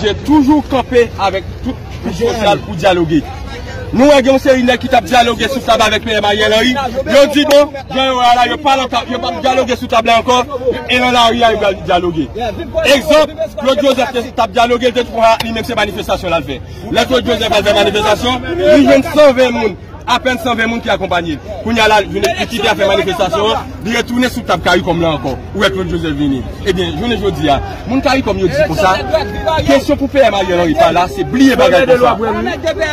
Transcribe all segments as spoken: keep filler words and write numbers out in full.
Te toujou kanpe avèk tout kouch sosyal pou dyaloge. Nou wè gen yon seri nèg ki t ap dyaloge sou tab avèk PM Ariel Henry. Yo di bon, jan yo wè a la, yo pa nan tab, yo p ap dyaloge sou tab la ankò, e nan lari a yo pral dyaloge. Egzanp, Claude Joseph te t ap dyaloge, li te pran li menm se manifestasyon l al fè. Lè Claude Joseph al fè manifestasyon, li jwenn san ven moun, apèn san ven moun ki akonpanye l. Kounye a la, li kite afè manifestasyon an, li retounen sou tab Caricom la ankò. Ou wè Claude Joseph vini. Ebyen, jounen jodi a, moun Caricom yo di konsa, kesyon pou PM Ariel Henry pa la, se bliye bagay konsa.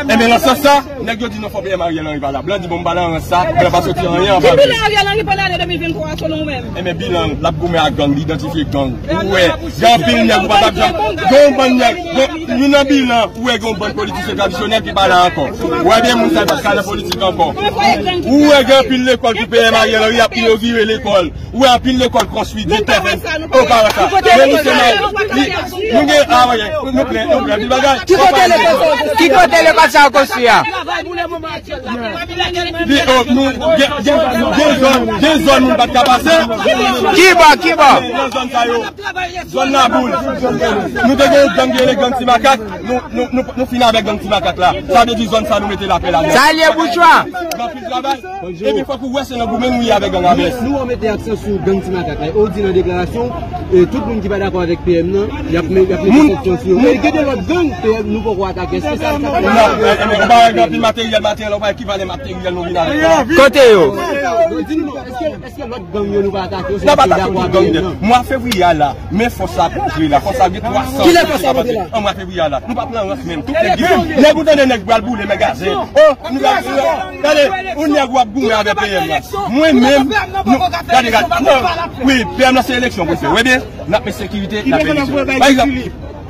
Ebyen, nan sans sa, nèg yo di non, fò PM Ariel Henry pa la. Blan di bon, m pa nan rans sa, blan pa soti anyen anba. Ki bilan Ariel Henry pandan ane de mil venntwa a selon ou menm? Ebyen, bilan, l ap goumen ak gang, li idantifye gang. Ou wè, gen anpil nèg, ou pa t ap janm, gen yon bann nèg, gen, nou nan bilan, ou wè gen yon bann politisyen tradisyonèl ki pa la ankò. Ou wè byen moun sa yo pa t ka nan politik ankò. Ou wè gen anpil lekòl pou PM Ariel Henry ap inogire lekòl. Ou wè anpil lekòl konstwi, de tèren, o pa wè sa. Men misye, nou gen, a, nou plen, nou plen anpil bagay. Ki kote lekòl sa yo konstwi a? Di, oh, nou, gen, gen, gen zòn, gen zòn moun pa t ka pase. Kibò, kibò? Nan zòn sa yo, zòn Laboul. Nou te gen gang ki rele gang Ti Makak, nou, nou, nou, nou fini avèk gang Ti Makak la. Sa vle di zòn sa nou mete lapè ladan. Sa lye boujwa. Gen anpil travay. Epi fòk ou wè se nan goumen nou ye avèk gang a bès. Nou, nou mete aksan sou gang Ti Makak la. Ou di nan deklarasyon, e, tout moun ki pa dakò avèk PM nan, y ap me-, y ap mete sanksyon sou yo. Men gen de lòt gang, PM nou poko atake. Èske sa, sa... Non, e, e, men, ou pa wè gen anpil materyèl, materyèl, ou pa wè ki valè materyèl nou vin avèk la. Kote yo? Di nou, èske, èske lòt gang yo nou pa atake yo, se paske yo dakò ak gang yo? Mwa fevriye a la, men fòs la ap rantre la, fòs la gen twa san. Kilè fòs la rantre la? An mwa fevriye a la. Nou pa pran rans menm. Tout nèg ki, nèg ou tande nèg pral boule magazen. Oh, nou pral, gade, ou nèg w ap goumen avèk PM la. Mwen menm, nou, gade, gade, non, wi, PM la se eleksyon pou fè. Ou wè byen, n ap met sekirite, n ap met eleksyon. Pa egzanp,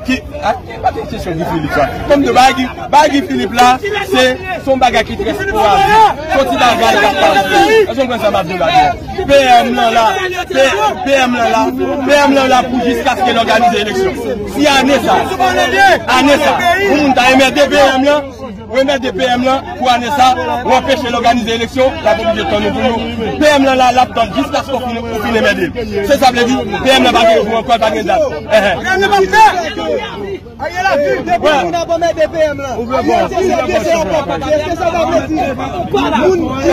ki, a, ki pa gen kesyon Guy Philippe sa. Kòm de bagay, bagay Guy Philippe la, se, se yon bagay ki trè espwa. Se yon ti bagay k ap pase. Èske w konprann sa m ap di w la? PM lan la, P-, PM lan la, PM lan la pou jiskaske l òganize eleksyon. Si ane sa, ane sa, yon moun ta enmède PM lan, remède PM lan pou ane sa, ou anpeche l òganize eleksyon, l ap oblije tann ou toujou. PM lan la, l ap tann jiskaske w fin, ou fin enmède l. Se sa vle di, PM lan pa gen jou ankò, l pa gen dat. Eheh. Ariel a viv depi moun ap anmède PM lan. Ariel te se adrese ankò. Èske sa ta vle di moun ki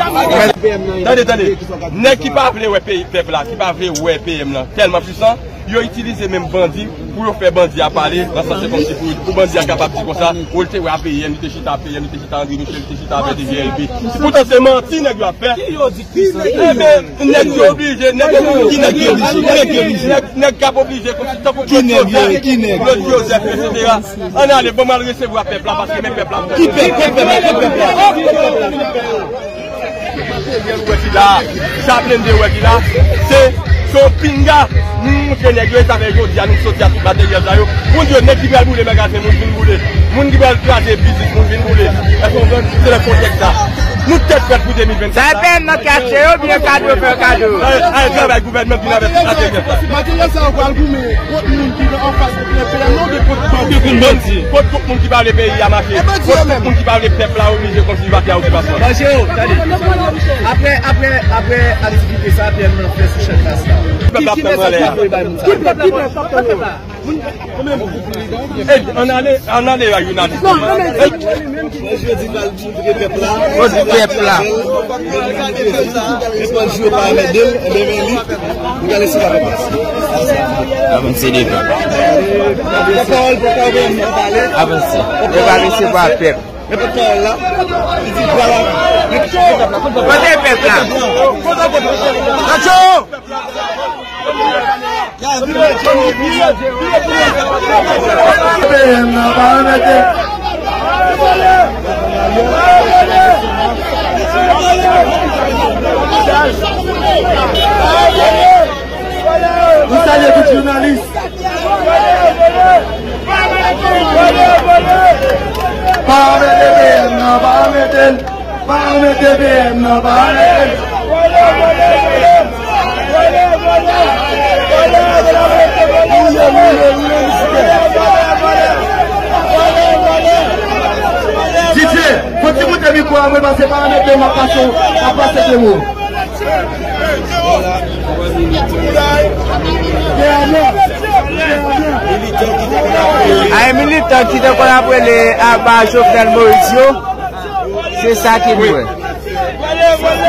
anmède PM lan? Tande, tande. Nèg ki pa vle wè peyi, pèp la, ki pa vle wè PM lan tèlman pwisan, yo itilize menm bandi pou yo fè bandi a pale, nan sans se kòmsi pou, pou bandi a kapab di konsa, ou te wè APN, li te chita APN, li te chita André Michel, li te chita avè DGLP. Poutan se manti nèg yo ap fè. Ki yo di ki sa? Enben, nèg yo oblije, nèg yo, ki nèg yo oblije? Nèg, nèg k ap oblije, kòmsi tankou Claude Joseph, Claude Joseph, etsetera. Ann ale, ban m al resevwa pèp la, paske men pèp la. Ki pèp? Ki pèp la? Ki pèp la? Ki pèp la? Materyèl ou wè ki la, sa blende ou wè ki la, se, se yon pinga. Nou montre nèg yo, e sa fè jodi a nou soti ak tout materyèl sa yo. Moun yo, nèg ki pral boule magazen, moun vin boule. Moun ki pral kraze biznis, moun vin boule. Èske w konprann? Se nan kontèks sa. Nou tèt frèt pou de mil vennsenk la. Sa e pèn nan katye yo, byen kado, fè kado. Ay, ay, travay gouvènman vin avèk tout materyèl sa. Materyèl sa yo pral goumen kont moun ki anfas P M nan, oubyen kont bandi? Kont tout moun ki pa vle peyi a mache. Kont tout moun ki pa vle pèp la oblije kontinye pati a okipasyon. Manje yo, tande. Apre, apre, apre aktivite sa, P M nan fè sou Channmas la. Pèp la ap tann anlè a. Ki mesaj w ap voye bay moun sa yo? Ki pèp, ki pèp, ki pèp la? Ey, ann ale, ann ale a jounalis. Ey. Jodi pral montre pèp la. Montre pèp la. Li pral jwe pa anmède l, enben men li, li pral eseye avèk pase. Avanse devan. Avanse. Yo pa resevwa pèp. Nenpòt pawòl la, li di vwala. Kote pèp la? P M nan pa remete. Nou salye tout jounalis. Pa remete P M nan, pa remete l. Pa remete P M nan, pa remete l. D J, fò ti moute mikwo a mwen, paske pa remete m ap pase, ap pase de mo. P M nan. Ki te konn ap rele anba Jovenel Moïse yo, se sa ki nou wè.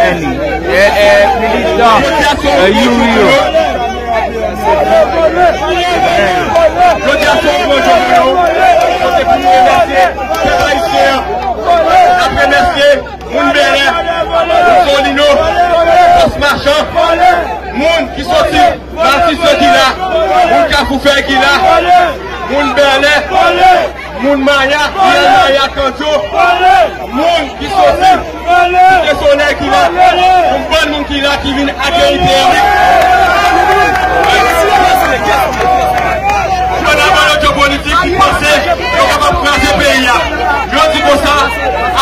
Annie, eh, eh, militan, eh, Youri yo. Jodi a se yon gwo jou pou nou. Kote pou nou remèsye pèp ayisyen an. N ap remèsye moun Bèlè, moun Solino, Fòs Machan, moun ki soti Matisan ki la, moun Kafou Fèy ki la, moun Bèlè, moun Maya, Riyèl Maya, Kandjo, moun ki soti Site Solèy ki la, yon bann moun ki la ki vin akeyi P M. Pandan bann lòt yo politik ki panse yo kapab kraze peyi a. Yo di konsa,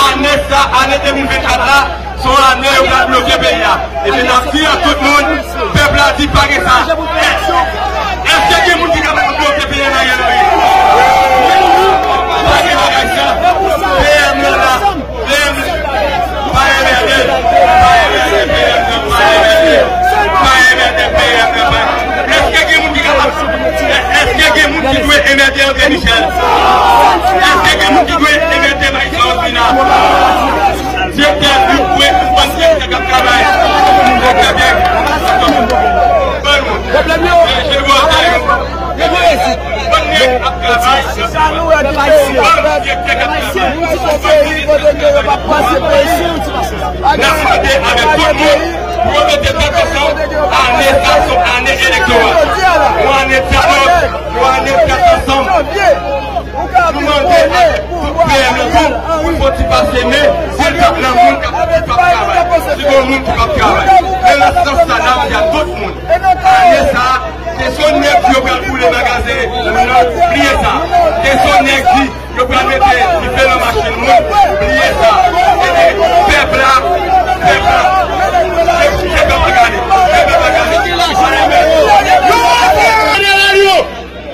ane sa, ane de mil vennkat la, se yon ane yo pral bloke peyi a. Epi n ap di a tout moun, pèp la di pa gen sa. Èske gen moun ki kapab bloke peyi a nan Ariel Henry? Pa gen bagay sa. P M nan la. P M pa M R D. Pa M R D, P M nan pa M R D. Pa M R D, P M nan pa. Èske gen moun ki kapab, èske gen moun ki dwe M R D André Michel? Èske gen moun ki dwe M R D Marie-Charles Osina? Direktè, nou dwe tout bann direktè k ap travay. Bann moun, se je vwa sa yo. Bann nèg ap travay. Bann direktè k ap travay. N ap mande avèk tout moun pou yo mete tèt ansanm. Ane sa se yon ane elektoral. Yon ane dyalòg, yon ane tèt ansanm. Nou mande ak tout P M yo tou pou fò ti pase men, si l t ap nan moun k ap, ki p ap travay, si gon moun ki p ap travay. Men nan sans sa, n ap di a tout moun, ane sa, se sou nèg yo pral boule magazen moun nan, bliye sa. Se sou nèg ki yo pral mete dife nan machin moun, bliye sa. Ebyen, pèp la, pèp la, se, se pèp la gade, se pèp la gade. Jeneral yo,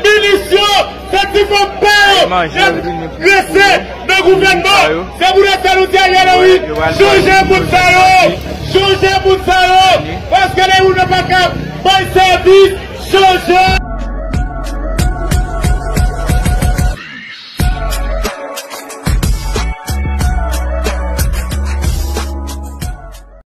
milis yo, se ti fanm pa yo, y ap rete nan gouvènman. Se pou sa nou di Ariel Henry, chanje moun sa yo, chanje moun sa yo, paske lè moun nan pa ka bay sèvis, chanje